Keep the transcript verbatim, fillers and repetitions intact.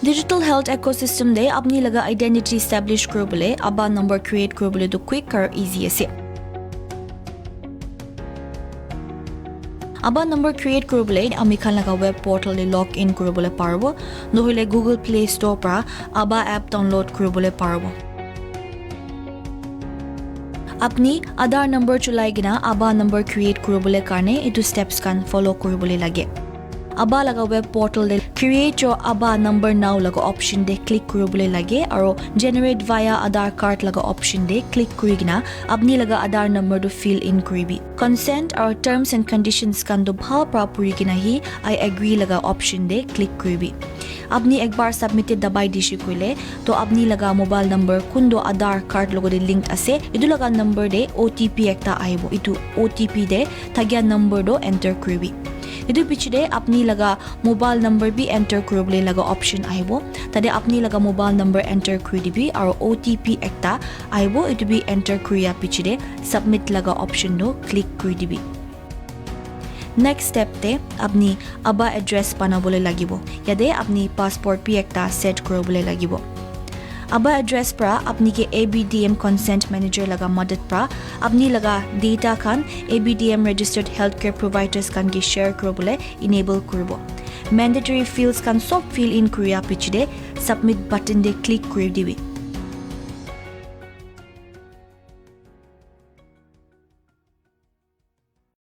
Digital health ecosystem te apni laga identity establish kuribole ABHA number create kuribole tu quick aru easy ase. ABHA number create kuribole ami khan laga web portal te log in kuribole paribo, nohole Google Play Store para ABHA app download kuribole paribo. Apni Aadhaar number chulai kena ABHA number create kuribole karne etu steps khan follow kuribole lage. ABHA laga web portal te create your ABHA number now laga option te click kuribole lage aru generate via Aadhaar card laga option te click kuri kena apni laga Aadhaar number tu fill in kuribi. Consent aru terms and conditions khan tu bhal para puri kena hi I agree laga option te click kuribi. Apni ekbar submit te dabai dishi koile to apni laga mobile number kuntu Aadhaar card logote linked ase, etu laga number te O T P ekta ahibo. Etu O T P te thakia number tu enter kuribi. Etu piche te apni laga mobile number bi enter kuribole laga option ahibo. Tate apni laga mobile number enter kuri dibi aru O T P ekta ahibo. Etu bi enter kuriya piche te submit laga option tu click kuri dibi. Next step te apni ABHA address banabole lagibo. Yate apni passport bi ekta set kuribole lagibo. ABHA address para apni ke A B D M consent manager laga madad para apni laga data khan A B D M registered healthcare providers khan ke share kuribole enable kuribo. Mandatory fields khan sob fill in kuriya piche te submit button te click kuri dibi.